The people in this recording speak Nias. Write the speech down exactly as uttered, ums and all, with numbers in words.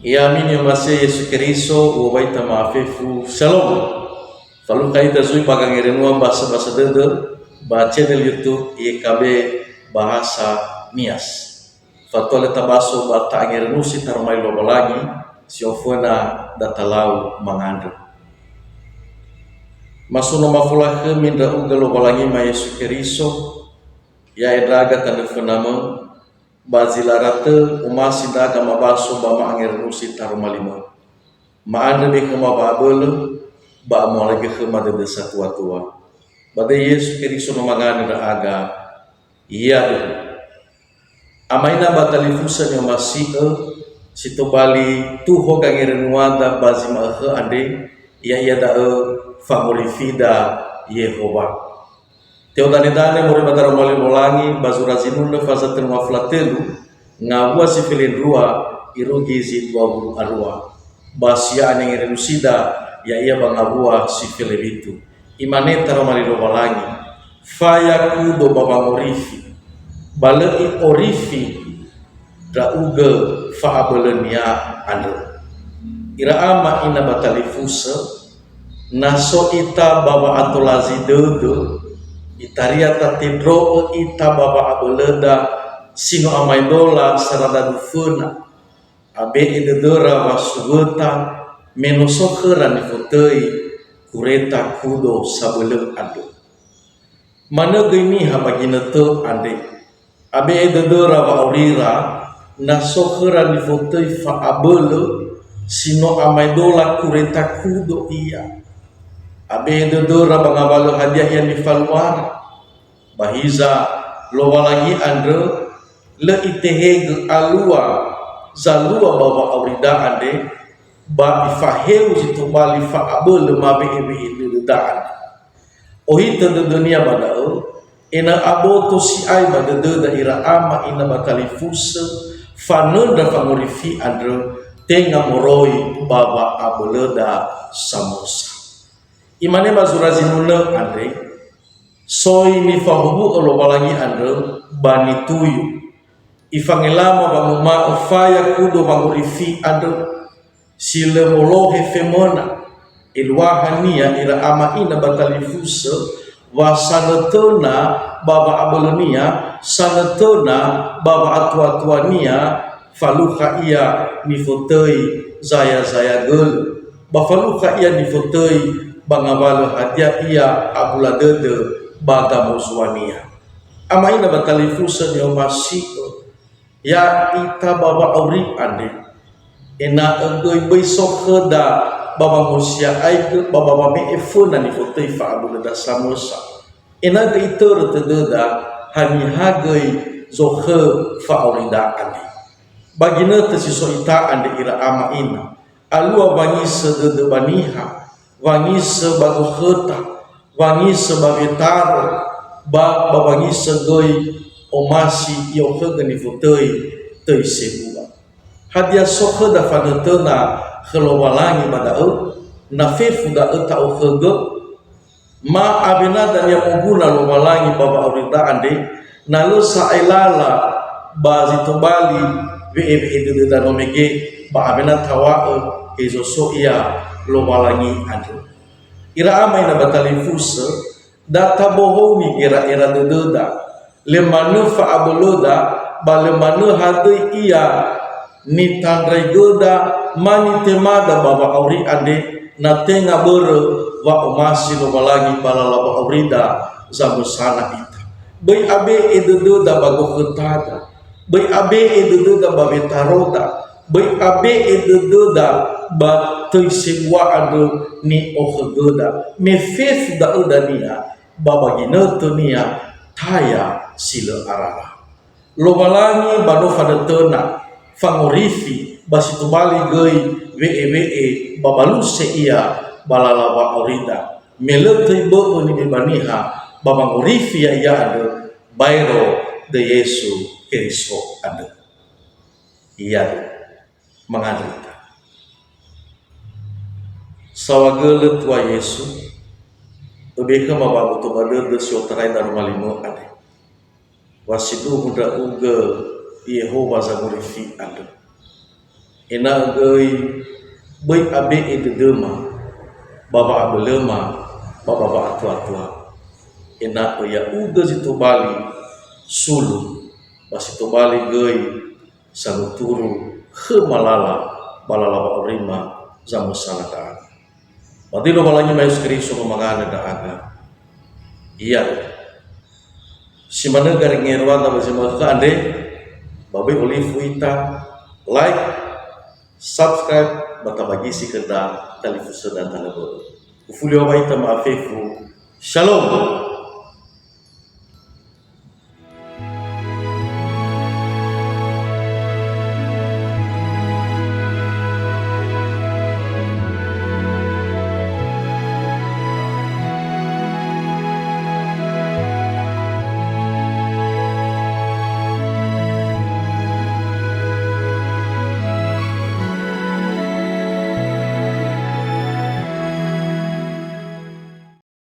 Ya'ami ni'omasi'ö Yesu Keriso, u'owaita ma'afefu. Shalom. Falukha ita zui ba gangerenua basa-basa dödö ba channel YouTube Y K B Bahasa Nias. Fatua lö tabaso ba ta'angerenusi taroma li Lowalangi, si oföna datalau mangandrö. Masuno mafolakhömi ndra'ugö Lowalangima Yesu Keriso, ya'e ndra'aga tanö fönamö, ba zi la'ara tö omasi ndra'aga mabaso ba ma'angerenusi taroma li mö. Ma'andrö be khöma wa'abölö, ba amualaigö khöma dödö satua-tua. Ba döi Yesu Keriso no mangandrö ndra'aga, Ya'aduhu. Ama ina ba talifusö ni'omasi'ö, si tobali tuho gangerenuada ba zi ma'ökhö andre, ya'ia da'ö fangorifida Yehowa. Te'odanedane moroi ba daroma li Lowalangi ba zura zinunö faza tölu ngafulu a tölu, ngawua si felendrua irugi zi dua wulu a rua. Ba sia'a ni'angerenusida, ya'ia ba ngawua si felewitu. Imane taroma li Lowalangi, "Faya kudo ba wangorifi, ba lö i'orifi ndra'ugö fa'abölönia andrö." Ira ama ina ba talifusö, na so ita ba wa'atolazi dödö, itaria tatendro'ö ita ba wa'abölöda si no amaedola sarada duföna, abe'e dödöra wasuwöta me no so khöra nifotöi kureta kudo sabölö andrö. Manö göi niha ba ginötö andre, abe'e dödöra wa'aurira, na so khöra nifotöi fa'abölö si no amaedola kureta kudo ia. Abe'e dödöra ba ngawalö hadia ia nifaluara. Ba hiza, Lowalangi andrö lö itehegö alua zalua ba wa'aurida andre, ba ifaheu zi tobali fa'abölö mawe'ewe'e dödöda andre. Ohitö dödönia ba da'ö, ena'ö aboto si'ai ba dödöda ira ama ina ba talifusö, fanöndra fangorifi andrö tenga moroi ba wa'abölöda samösa. Imane ba zura zinunö andre, soi nifahowu'ö Lowalangi andrö ba nituyu. Ifangelama wanguma'ö faya kudo wangorifi andrö, si lö molohe femöna, eluahania ira ama ina ba talifusö, wa sanötöna ba wa'abölönia, sanötöna ba wa'atuatuania, falukha ia nifotöi zaya-zaya gölö, ba falukha ia nifotöi ba ngawalö hadia ia abula dödö ba gamozuania. Ama ina ba talifusö ni'omasi'ö, ya'ita ba wa'auri andre, ena'ö göi böi so khöda ba wangosia'aigö ba ba wame'e föna nifotöi fa'abölöda samösa. Ena'ö göi itörö tödöda haniha göi zokhö fa'aurida andre. Ba ginötö si so ita andre ira ama ina, alua wangisö dödö ba niha, wangisö ba zokhöta, wangisö ba wetaro, ba, ba wangisö göi omasi i'okhögö nifotöi töi sebua. Hadia so khöda fanötöna khö Lowalangi ba da'ö, na fefu da'ö ta'okhögö? Ma awena dania moguna Lowalangi ba wa'aurida andre, na lö sa'ae lala ba zi tobali we'ewe'e dödöda no mege, ba awena taw̃a'ö hezo so ia Lowalangi andrö. Ira ama ina ba talifusö, da tabohouni gera'era dödöda, lö manö fa'abölöda, ba lö manö hadöi ia nitandraigöda ma nitemada ba wa'auri andre, na tenga börö wa'omasi Lowalangi ba lala wa'aurida zamösana ita. Böi abe'e dödöda ba gokhötada, böi abe'e dödöda ba wetaroda, böi abe'e dödöda ba töi sebua andrö ni'okhögöda, me fefu da'ö dania ba ba ginötönia taya si lö arara. Lowalangi ba no fanötöna, fangorifi ba si tobali göi we'ewe'e ba baluse ia ba lala wa'aurida, me lö töi bö'ö nibe ba niha ba wangorifi ya'ia andrö baero döi Yesu Keriso andrö. Iadu, mangandrö ita. Saohagölö Tua Yesu, öbekö ma wa'aboto ba dödö si otarai daroma li mö andre. Wa sindruhu ndra'ugö Yehowa Zangorifi andrö. Ena'ö göi böi abe'e dödöma ba wa'abölöma ba ba wa'atua-tua, ena'ö ya'ugö zi tobali sulu, ba si tobali göi sanuturu khöma lala ba lala wa'aurima zamösana da'aga. Ba döi Lowalangi ma Yesu Keriso no manganö da'aga. Iya. Si manö gari ngeruada ba zi ma'ökhö andre, ba böi olifu ita, like, subscribe, ba tabagisi khöda talifusöda tanö börö. Ufuli wa ita ma'afefu. Shalom.